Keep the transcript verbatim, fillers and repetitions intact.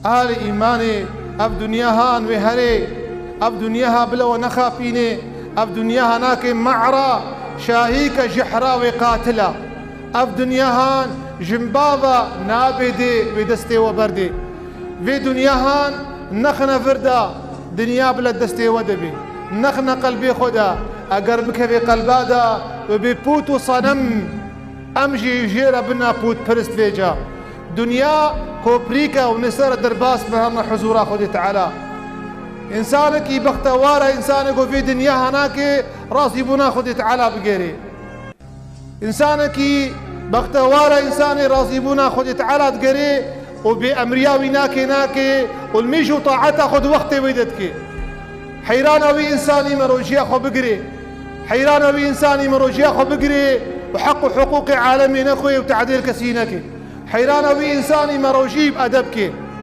Alî îmanê, ev dinya han wê herê, ev dinya ha bila we nexapînê, ev dinya ha nake me'ra, şahîke jihra wê qatila. Ev dinya han jimbava nabê dê wê destê we berdê. Vê dinya han nexine vir da, dinya bila destê we de bê. Nexine qelbê xwe de, eger bikevê qelba de, wê bê pût û senem. Em jî jê re bina pûtperist vêca. Dinya koprîk e û nêsere derbas me heme huzûra Xwedê Teala. Însanekî bextewar e, însanê ku vê dinya hanakê razîbûna Xwedê Teala bigêrê. Însanekî bextewar e, însanê razîbûna Xwedê Teala digerê û bêemriya wî nakê, nakê û li mîj û taeta xwe di wextê wê de dikê. Heyrana wî însanî me rojiya xwe bigirê. Heyrana wî însanî me rojiya xwe bigirê û heq û hiqûqê alemê nexwê û tadêl kesî neke. Heyrana wî însanî me rojî bi edeb kê.